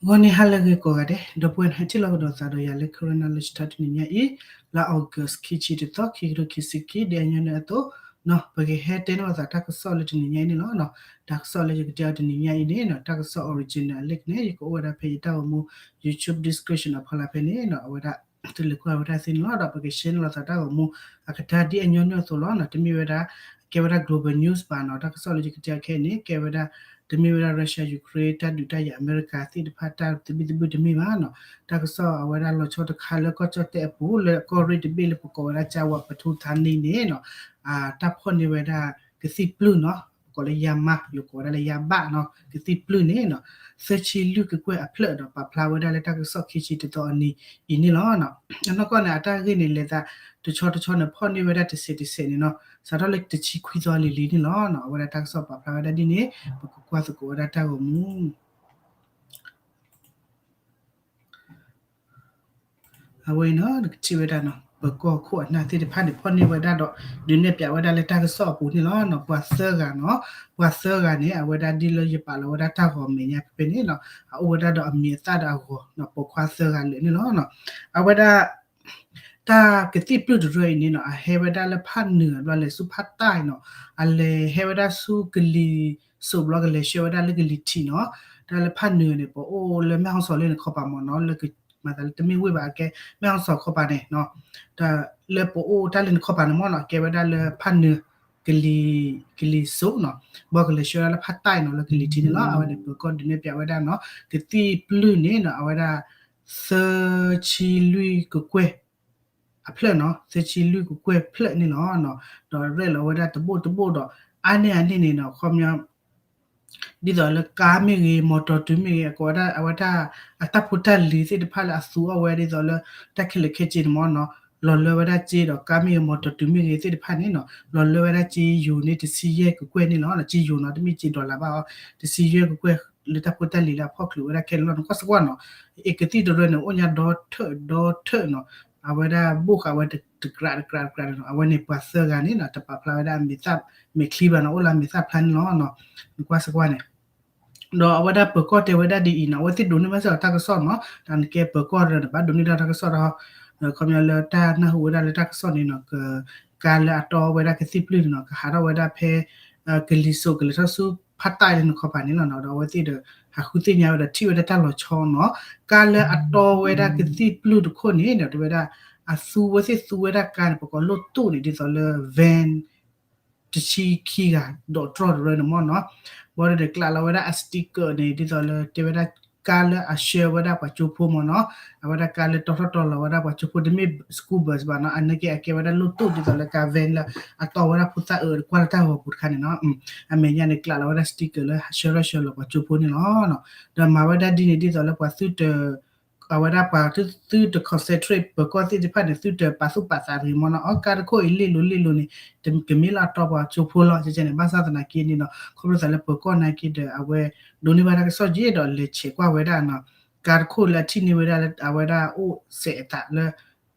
ဂီၤနံၤဟါလၢအဂ့ၤကိးဂၤဒဲး, ဒီပုၢ်ဝဲၢ်ဟဲထံၣ်လိာ်ကဒီးသးဒီးယၤလၢ Karen Knowledge တနံၤညါအံၤ, လါ August ခံဆံတသီ ခံကထိခံဆံခံ ဒ်အညီနုၢ်အသိး, ပကဟဲတဲန့ၢ်လိာ်သးတၢ်ကစီၣ်လၢတနံၤညါအံၤန့ၣ်လီၤ. တၢ်ကစီၣ်လၢယကတဲအီၤတနံၤညါအံၤန့ၣ် တၢ်ကစီၣ် original အ link န့ၣ် ယကအိၣ်ဝဲဒၣ်ဖဲယတၢ်ဂီၤမူ YouTube description အဖီလာ်ဖဲန့ၣ် အဝဲဒၣ် သုလဲၤကွၢ်ဝဲဒၣ်သ့န့ၣ်လီၤ. ဒီးပက share န့ၢ်လိာ်သးတၢ်ဂီၤမူ အကတၢၢ်ဒ်အညီနုၢ်အသိးလီၤ. တမ့ၢ်ဝဲဒၣ် ကဲဝဲဒၣ် global news ဘၣ်နီၤ. တၢ်ကစီၣ်လၢယကတဲအီၤခဲအံၤန့ၣ် ကဲဝဲဒၣ် တမ့ၢ်ဝဲဒၣ် Russia Ukraine တၢ်ဒုးတၢ်ယၤအမဲရကၤသ့ၣ်တဖၣ် တၢ်သဘံၣ်သဘုၣ်တမ့ၢ်ဘၣ်နီၤ. တၢ်ကစီၣ်အဝဲဒၣ်လီၤဆီတခါလၢကီၢ်ကၠီၣ်တဲၣ်အပူၤ လၢကီၢ်ရ့ၣ်တဘ့ၣ်လၢပကိးဝဲဒၣ် ကၠၢဝး ပထူးထါနံန့ၣ်နီၤ, တၢ်ဖီၣ်န့ၢ်ဝဲဒၣ်ကသံၣ်ပျုၢ်နီၤ, ပကိးလၢ ယမး, ယကိးဝဲဒၣ်လၢ ယဘးနီၤ, ကသံၣ်ပျုၢ်န့ၣ်နီၤ, သၢဆံလွံၢ်ကကွဲၢ်အဖျၢၣ်ဒီး ပာ်ဖျါဝဲဒၣ်လၢတၢ်ကစီၣ်ခံဆံတသီအနံၤအံၤန့ၣ်လီၤ. အနီၢ်ကီၢ်န့ၣ် အတၢ်ဂ့ၢ်န့ၣ်လဲၤသး တဆီတဆီန့ၣ် ဖီၣ်န့ၢ်ဝဲဒၣ်တစဲးတစဲးန့ၣ်နီၤ, စးထီၣ်လၢတဆံခွံသီလံၤလံၤန့ၣ်လီၤ. အဝဲဒၣ်တၢ်ကစီၣ်ပာ်ဖျါဝဲဒၣ်ဒ်န့ၣ် ပကကွၢ်သကိးဝဲဒၣ်တၢ်ဂီၤမူ အဝဲအံၤနီၤ နကထံၣ်ဝဲဒၣ်နီၤ ပၢၤကီၢ်ခိၣ်အနၢ်သ့ၣ်တဖၣ်န့ၣ် ဖီၣ်န့ၢ်ဝဲဒၣ်ဒီး ဒုးနဲၣ်ပၠးဝဲဒၣ်လၢတၢ်ကစီၣ်အပူၤန့ၣ်လီၤ. ပှၤသၢဂၤနီၤ, ပှၤသၢဂၤန့ၣ် အဝဲဒၣ်ဒ်လၢယပာ်လီၤဝဲဒၣ်တၢ်ဂီၤမဲာ်ညါဖဲဖဲန့ၣ်နီၤ, အအိၣ်ဝဲဒၣ်ဒီးအမံၤအသၣ်ဒီးအဂီၤနီၤ, ပိာ်ခွါသၢဂၤလၢာ်န့ၣ်လီၤ. အဝဲဒၣ် တၢ်ကသံၣ်ပျုၢ်တရၢအံၤန့ၣ်နီၤ အဟဲဝဲဒၣ်လၢဖးနုာ်ဘျီ လဲၤဆူဖးတၢ်နီၤ, အလဲၤဟဲဝဲဒၣ်ဆူကလံၤစိးဘျီ ကလဲၤဆှၢဝဲဒၣ်လၢကလံၤထံးနီၤ. တၢ်လၢဖးနုာ်န့ၣ် ပအိၣ်လၢမဲၢ်ဟီၣ်စီၤလၢန့ၣ်ခီပၤမ့ၢ်နီၤ, လၢမၤသးလၢတမ့ၢ်ဝ့ၢ်ဘၣ် အကဲမဲၢ်ဟီၣ်စီၤခီပၤန့ၣ်နီၤ, တၢ်လၢပအိၣ်တၢ်လၢန့ၣ်ခီပၤန့ၣ်မ့ၢ်နီၤ ကဲဝဲဒၣ်လၢဖးနုာ် ကလံၤ ကလံၤစိးနီၤ, ဘျီကလဲၤဆှၢဝဲဒၣ်လၢဖးတၢ်နီၤ လၢကလံၤထံးန့ၣ်လီၤ. အဝဲန့ၣ် ပၢၤကီၢ်ဒုးနဲၣ်ပၠးဝဲဒၣ်နီၤ ကသံၣ်ပျုၢ်န့ၣ်နီၤ အဝဲဒၣ် သၢဆံလွံၢ်ကကွဲၢ် အဖျၢၣ်နီၤ, သၢဆံလွံၢ်ကကွဲၢ်ဖျၢၣ်န့ၣ်လီၤ. ဒီးရဲၣ်လီၤဝဲဒၣ်တဘိၣ်တဘိၣ်ဒီး အါန့ၢ်အန့ၣ်န့ၣ်နီၤ ခီပညီ ဒ်သိးလၢကါမ့ၢ်ဂ့ၤ မီတီၤတုၤမ့ၢ်ဂ့ၤ အကိးဝဲဒၣ် အဝဲဒၣ် အတၢ်ဖိတၢ်လံၤသ့ၣ်တဖၣ်လၢအသူအီၤဝဲဒ်သိးလၢ တၢ်ခဲလၢာ်ခဲဆ့န့ၣ်မ့ၢ်နီၤ, လီၤလၢဝဲဒၣ်စ့ဒီး ကါမ့ၢ်ဂ့ၤ မီတီၤတုၤမ့ၢ်ဂ့ၤသ့ၣ်တဖၣ်န့ၣ်နီၤ လီၤလၢဝဲဒၣ်စ့ယိၤန့ၣ် တဆံယဲၢ်ကကွဲၢ်န့ၣ်လီၤ. စ့ယိၤနီၤ တမ့ၢ်စ့ဒီလၣ်ဘၣ်အီၤ တဆံယဲၢ်ကကွဲၢ် လၢတၢ်ဖိတၢ်လံၤလၢအဖီၣ်ချုးဝဲဒၣ်ခဲလၢာ်လီၤ. နကွၢ်စ့ၢ်ကီးနီၤ, အ့ၣ် ကသံၣ်တရၢန့ၣ် အိၣ်ညါဒီထၢၣ်ဒီထၢၣ်နီၤ, အဝဲဒၣ်ဘိၣ်ဃာ်ဝဲတကြးတကြးတကြးန့ၣ်နီၤ, အဝဲန့ၣ်ပှၤသၢဂၤန့ၣ်နီၤ တပာ်ဖျါဝဲဒၣ်အမဲာ်သၣ်မဲာ်ချံဘၣ်နီၤ, အိၣ်လၢအမဲာ်သၣ်ဖျါန့ၣ်လီၤ. နကွၢ်စ့ၢ်ကီးန့ၣ် ဒီးအဝဲဒၣ်ပၢၤကီၢ်တဲဝဲဒၣ်ဒ်အံၤနီၤ, အဝဲသ့ၣ်ဒိးန့ၢ်ဘၣ်စ့ၢ်ကီးတၢ်ကစီၣ်နီၤ, တၢ်နကဲပၢၤကီၢ်ဒီး နဘၣ်ဒိးန့ၢ်ဒၣ်တၢ်ကစီၣ်ဒီး ခီပညီလၢတၢ်နၢ်ဟူဝဲဒၣ်လၢတၢ်ကစီၣ်န့ၣ်နီၤ, ကါလၢအတီဝဲဒၣ်ကသံၣ်ပျုၢ်န့ၣ်နီၤ ကဟးထီၣ်ဝဲဒၣ်ဖဲ ကလံၤစိးကလဲၤထီၣ်ဆူဖးတၢ်လၢနခီပၤန့ၣ်လီၤနီၤ, ဒီးအဝဲသ့ၣ်ဒီး ဟးဃုသ့ၣ်ညါဝဲဒီးထံၣ်ဝဲဒၣ်တၢ်လီၤဆီနီၤ, ကါလၢအတီဝဲဒၣ်ကသံၣ်ပျုၢ်တခိၣ်န့ၣ်ဒီး တဲဝဲဒၣ် အသူဝဲသ့ၣ်သူဝဲဒၣ်ကါန့ၣ် ပကိးလိၣ်တူၣ်န့ၣ် ဒ်သိးလၢ van တဆံခံဂၤ ဒီးတြီၢ်တရၢန့ၣ်မ့ၢ်နီၤ, ဘၣ်ဒီးကျးလီၤဝဲဒၣ်အ sticker န့ၣ် ဒ်သိးလၢတဲဝဲဒၣ် ကါလၢအဆှၢဝဲဒၣ်ပှၤကၠိဖိမ့ၢ်နီၤ, အဝဲဒၣ်ကါလၢတီထီၣ်တီလီၤဝဲဒၣ်ပှၤကၠိဖိ တမ့ၢ် school bus ဘၣ်နီၤ, အနာ်က့အကဲဝဲဒၣ်လိၣ်တူၣ်ဒ်သိးလၢကါ van လၢအတီဝဲဒၣ်ဖိသၣ်အၢ ကွၢ်လၢတၢ်ဂီၤပူၤတခါန့ၣ်နီၤ, အမဲာ်ညါန့ၣ်ကျးလီၤဝဲဒၣ် sticker လၢဆှၢထီၣ်ဆှၢလီၤပှၤကၠိဖိန့ၣ်လီၤ. ဒီးမၤဝဲဒၣ်ဒ်န့ၣ်ဒ်သိးလၢပှၤသုတ အဝဲဒၣ်ပှၤသုတ concentrate ပၢၤကီၢ်သ့ၣ်တဖၣ်န့ၣ် သုတပာ်သူၣ်ပာ်သးတဂ့ၤမ့ၢ်နီၤ, အကါတခိၣ်အံၤလ့ၣ်လိၤလ့ၣ်လိၤန့ၣ် တကမ့ၢ်လၢအတီပှၤကၠိဖိလီၤ ကဲန့ၣ်, ဘၣ်ဆၣ်သနာ်က့န့ၣ်နီၤ ခီဖျိသးလၢပၢၤကီၢ်နာ်က့ဒီး အဝဲဒိးန့ၢ်ဘၣ်တၢ်ကစီၣ်က့ဒီး လဲၤဆဲးကွၢ်ဝဲဒၣ်နီၤ, ကါတခိၣ်လၢအထံၣ်န့ၢ်ဝဲဒၣ်လၢအဝဲဒၣ်အိၣ်စဲးအသးလၢ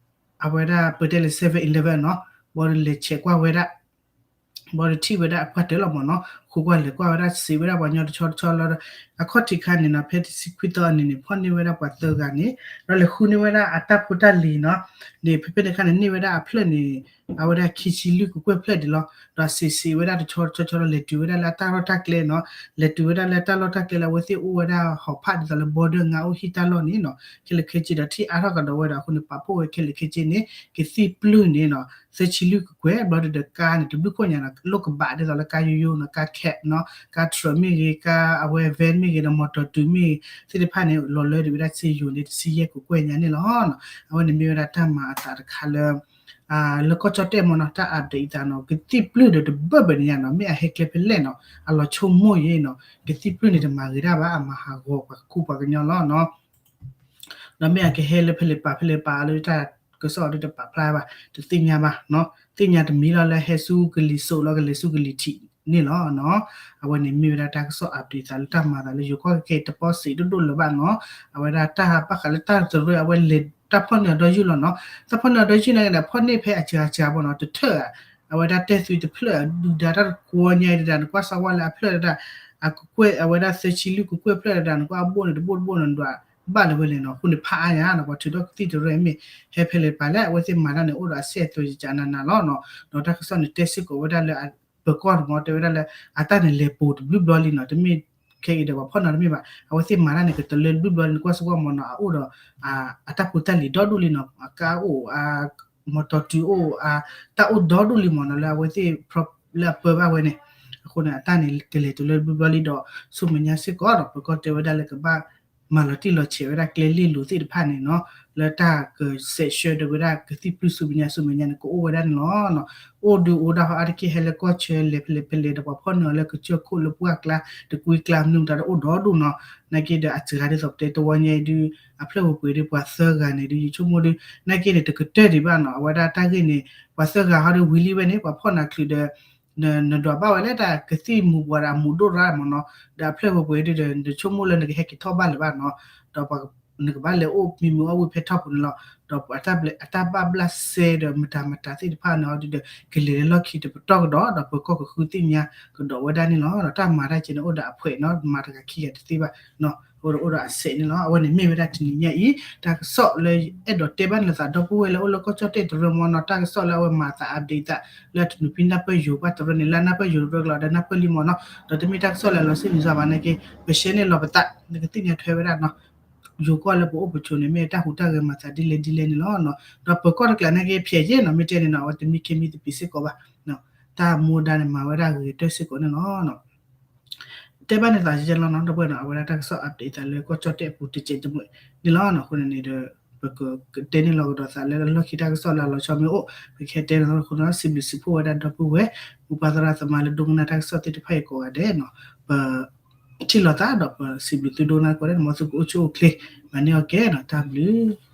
အဝဲဒၣ်ပတဲလၢ seven eleven နီၤ, ဘၣ်ဒီးလဲၤဆဲးကွၢ်ဝဲဒၣ် ဘၣ်ဒီးထံၣ်ဝဲဒၣ်အပှၢ်တၢၢ်လီၤမ့ၢ်နီၤ, ဃုကွၢ်လဲၤကွၢ်ဝဲဒၣ် စံးဝဲဒၣ်ပှၤညီတဆီတဆီလီၤဒီး အခီၣ်ထံးခါန့ၣ်နီၤ ဖဲတဆံခွံသီအနံၤန့ၣ် ဖီၣ်န့ၢ်ဝဲဒၣ်ပှၤသၢဂၤန့ၣ် ဒီးလဲၤဃုန့ၢ်ဝဲဒၣ်အတၢ်ဖိတၢ်လံၤနီၤ, န့ၣ် ဖဲဖဲန့ၣ်ခါန့ၣ် န့ၢ်ဝဲဒၣ်အဖျၢၣ်န့ၣ် အဝဲဒၣ်ခံဆံလွံၢ်ကကွဲၢ်ဖျၢၣ်ဒံးလီၤ. ဒီးစံးစံးဝဲဒၣ်တဆီတဆီလီၤ လဲၤတုၤဝဲဒၣ်လၢအတၢ်လီၢ်တၢ်ကျဲနီၤ, လဲၤတုၤဝဲဒၣ်လၢတၢ်လီၢ်တၢ်ကျဲလၢအဝဲသ့ၣ်အိၣ်ဝဲဒၣ်ဟီၣ်ဖးဒ်သိးလၢ border ငါအိၣ်ဟံၣ်တၢ်လီၢ်န့ၣ်နီၤ, ခဲလၢာ်ခဲဆ့ဒီးထံၣ်အါထီၣ်ကဒီးဝဲဒီးအဃိန့ၣ် ပာ်ဖှိၣ်ဝဲခဲလၢာ်ခဲဆ့န့ၣ် ကသံၣ်ပျုၢ်န့ၣ်နီၤ သၢဆံလွံၢ်ကကွဲၢ် ဘျီဒီးကါန့ၣ် တဘျုးခိၣ်ညါနီၤ လိၣ်ကဘၣ်ဒ်သိးလၢကါယိယိနီၤ ကါ cab နီၤ ကါ truck မ့ၢ်ဂ့ၤ ကါအဝဲ van မ့ၢ်ဂ့ၤဒီး မီတီၤတုၤမ့ၢ်ဂ့ၤ သ့ၣ်တဖၣ်န့ၣ် လီၤလၢဒံးဝဲဒၣ်စ့ယိၤန့ၣ် တဆံယဲၢ်ကကွဲၢ်ညါန့ၣ်လီၤ. အဝဲန့ၣ်မ့ၢ်ဝဲဒၣ်တၢ်မၤအသးတခါလၢ လၢကီၢ်ကၠီၣ်တဲၣ်မ့ၢ်နီၤ တၢ် update အသးနီၤ ကသံၣ်ပျုၢ်ဒီးတဘၢၣ်ဘၣ်န့ၣ်ညါနီၤ မ့ၢ်အဟဲကျဲဖဲလဲၣ်နီၤ အလီၤဆိကမိၣ်ယဲနီၤ ကသံၣ်ပျုၢ်န့ၣ် တမၤဂ့ၤတၢ်ဘၣ် အမၤဟးဂီၤပှၤခိၣ်ပှၤကညီလီၤနီၤ. ဒီးမ့ၢ်အကဟဲလၢဖဲလဲၣ်ပာ်ဖဲလဲၣ်ပာ်လၢတၢ်ကစီၣ်ဒ်တပာ်ဖျါဘၣ် တသ့ၣ်ညါဘၣ်နီၤ သ့ၣ်ညါတမံၤလီၤလၢဟဲဆူကလံၤစိးလီၤ ကလဲၤဆူကလံၤထံးန့ၣ်လီၤနီၤ. အဝဲန့ၣ်မ့ၢ်ဝဲဒၣ်တၢ်ကစီၣ် update သးလၢတၢ်မၤသးလၢယိၤကီၢ်ခဲအံၤ တပီၢ်စံးဒိၣ်ဒိၣ်လၢၤဘၣ်နီၤ. အဝဲဒၣ်တၢ်ဘၣ်ဃးလၢတၢ်တရၢအဝဲလဲၤတၢ်ဖီၣ်န့ၢ်အဒီယုၢ်လီၤနီၤ. တၢ်ဖီၣ်န့ၢ်အဒီယုၢ်န့ၣ်ဒီး ဖီၣ်န့ၢ်ဖဲအစှၤစှၤဘၣ်နီၤ တထၢၣ်ဧါ အဝဲဒၣ်တဲၣ်သွံတဖျၢၣ် ဒုၣ်ဒါတၢ်တကွီညါအံၤတဒၣ် နကွၢ်စးဝါလၢအဖျၢၣ်တဒၣ် အကကွဲၢ် အဝဲဒၣ်သၢဆံလွံၢ်ကကွဲၢ်ဖျၢၣ်တဒၣ် နကွၢ်အဘိၣ်န့ၣ် တဘိၣ်တဘိၣ်န့ၣ် ဒွးဘၣ်လၢၤဝဲလဲၣ်နီၤ. အဃိန့ၣ်ဖးအါညါနီၤ ပှၤထုးထီၣ်ကသံၣ်တရၢအံၤမ့ၢ် ဟဲဖဲလဲၣ်တပၤလဲၣ် အဝဲသ့ၣ်မၤတၢ်န့ၣ် အိၣ်ဒီးအစဲအသွဲကကနးနးလီၤနီၤ. ဒီးတၢ်ကစီၣ်န့ၣ်တဲစ့ၢ်ကီးဝဲဒၣ်လၢ ပၢၤကီၢ်တမီၤ တဲဝဲဒၣ်လၢ အတၢ်န့ၣ်လဲၤပိာ်တဘျုးဘျီလံနီၤ. တမ့ၢ်ခဲအံၤဒီးပှၤဖီၣ်နီၤတမ့ၢ်ဘၣ်. အဝဲသ့ၣ်မၤတၢ်န့ၣ် ကတလၢတဘျုးဘျီလံ နကွၢ်စ့ၢ်ကီးမီၤနီၤ အအိၣ်ဒီး အတၢ်ဖိတၢ်လံၤဒီဒူၣ်လံနီၤ. အကါအိၣ် အ မီၤတီၤတုၤအိၣ် အတၢ်အိၣ်ဒီဒူၣ်လံမီၤနီၤ လၢအဝဲသ့ၣ် လၢအပၢဘၣ်ဝဲန့ၣ်. အဃိန့ၣ် အတၢ်န့ၣ် ကလဲၤတုၤလၢတဘျုးဘျီလံဒီး ဆူမဲာ်ညါစ့ၢ်ကီးဒီး ပၢၤကီၢ်တဲဝဲဒၣ်လၢကဘၣ် မၤလီၤတံၢ်လီၤဆဲးဝဲဒၣ်ကျဲလ့ၣ်လိၤသ့ၣ်တဖၣ်န့ၣ်နီၤ လၢတၢ်ကစဲးဆှၢဒၣ်ဝဲဒၣ်ကသံၣ်ပျုၢ်ဆူမဲာ်ညါ ဆူမဲာ်ညါန့ၣ် ကအိၣ်ဝဲဒၣ်န့ၣ်လီၤ. အိၣ်ဒုးအိၣ်ဒၣ်ဟီအါတက့ၢ် ဟဲလၢကီၢ်ဆၢလဲၤဖဲလဲၣ်ဖဲလဲၣ်ဒီး ပှၤဖီၣ်န့ၢ်အီၤလၢကစၢၢ်ခိၣ်လၢပှၢ်ကျါ တကွံကျါ မနုၤမတၤတအိၣ်ဒီဒူၣ်နီၤ. နာ်က့ဒီးအစှၤဒ်သိးပတဲတဝီညါအံၤဒုး အဖျၢၣ်ပှဲၤပှဲၤဒုး ပှၤသၢဂၤန့ၣ်ဒုး ယဆိကမိၣ်ဒုး နာ်က့န့ၣ် တကတၢၢ်ဒံးဘၣ်နီၤ. အဝဲဒၣ်တၢ်ဂ့ၢ်န့ၣ် ပှၤသၢဂၤဟီဒုးဝံၤလံဝဲန့ၣ် ပှၤဖီၣ်နၤချုးဒီး နဒွးဘၣ်ဝဲလၢတၢ်ကသံၣ်မူၤပှၤဒီးအမူၤဒိၣ်ရၣ်မီၤနီၤ ဒီးအဖျၢၣ်ပှဲၤပှဲၤဒုးဒီး နဆိကမိၣ်လၢနကဟဲက့ၤထီၣ်ဘၣ်လၢၤဘၣ်နီၤ. ဒီး နကဘၣ်လဲၤအိၣ်မံမုာ်အီၣ်ဝံၤဖဲထီၣ်ပူၤန့ၣ်လီၤ. ဒီးအတၢ်ဘၣ်ဘျၣ်စဲဒီးမတၤမတၤသ့ၣ်တဖၣ်န့ၣ်ဟီဒုးဒီး ကလဲၤလၢလီၢ်ခံတပတီၢ်ကဒီး ဒီးပၢၤကီၢ်ကဃုသ့ၣ်ညါကဒီးဝဲဒၣ်န့ၣ်လီၤ. ဒီးတၢ်မၤတၢ်ကဲန့ၣ်အိၣ်ဒီးအဖှဲးနီၤ မၤတဂၤခံဂၤတသ့ဘၣ် အိၣ်ဒီးအိၣ်ဒီးအစဲးန့ၣ်လီၤ. အဝဲန့ၣ်မ့ၢ်ဝဲဒၣ်တနံၤညါအံၤ တၢ်ကစီၣ်လၢအဲၣ်ဒိးတဲဘၣ်နသးဒီပုၢ်ဝဲၢ်လၢအိၣ်လၢကီၢ်ကၠီၣ်တဲၣ်တရၢမီၤနီၤ တၢ်ကစီၣ်လၢအဝဲမၤသး update သး လၢတနူၤဖံနၢ်ပၢၢ်ယိၤဘၣ်တရၢန့ၣ် လၢနၢ်ပၢၢ်ယိၤတရၢကလီၤဒီးနၢ်ပၢၢ်လံမီၤနီၤ. ဒီးတမ့ၢ်တၢ်ကစီၣ်လၢအလီၤစ့ၣ်မံၤစၢ်ဘၣ်နာ်က့ ပရှဲန့ၣ်လီၤပသး နကသ့ၣ်ညါထွဲဝဲဒၣ်နီၤ ယိၤကီၢ်လၢပအိၣ်ပဆိးန့ၣ် မ့ၢ်တၢ်ဟူးတၢ်ဂဲၤမၤသးဒ်လဲၣ်ဒ်လဲၣ်န့ၣ်လီၤ. ဒီးပၢၤကီၢ်တကျးနာ်က့ ဖျဲးယဲၢ်နီၤ မ့ၢ်တဲန့ၣ်နီၤ အဝဲတမံခ့မံသပ့ၤစ့ၢ်ကီးဘၣ်. တၢ်မူဒါန့ၣ် မၤဝဲဒၣ်ဂ့ၤကတၢၢ်စ့ၢ်ကီးန့ၣ်လီၤ. တဲဘၣ်န့ၣ်သးယဲၢ်လီၤနီၤ ဒီပုၢ်ဝဲၢ်နီၤ အဝဲဒၣ်တၢ်ကစီၣ် update သးလၢကီၢ်ကၠီၣ်တဲၣ်အပူၤတစဲးတမှဲၤန့ၣ်လီၤ. အဃိန့ၣ်န့ၣ်ဒီး ပကတဲန့ၢ်လီၤကဒီးသးလၢလီၢ်ခံတၢ်ကစီၣ်လၢအလီၤဆီမ့ၢ်အိၣ် ပကဟဲတဲန့ၣ်လီၤ. အဃိန့ၣ် စံးဘျုးစံးဖှိၣ်ဝဲဒၣ်ဒီပုၢ်ဝဲၢ် မိၢ်ပၢ်သရၣ်သမါလၢဒိကနၣ်တၢ်ကစီၣ်သ့ၣ်တဖၣ်အံၤကိးဂၤဒဲးနီၤ ပ ထံၣ်လိာ်သးဒီးပစံးဘျုးသုဒိကနၣ်ကိးဂၤဒဲး မ်သုကအိၣ်ဆူၣ်အိၣ်ချ့ မၤန့ၢ်အီၣ်ကဲနီၤ တၢ်ဘျုး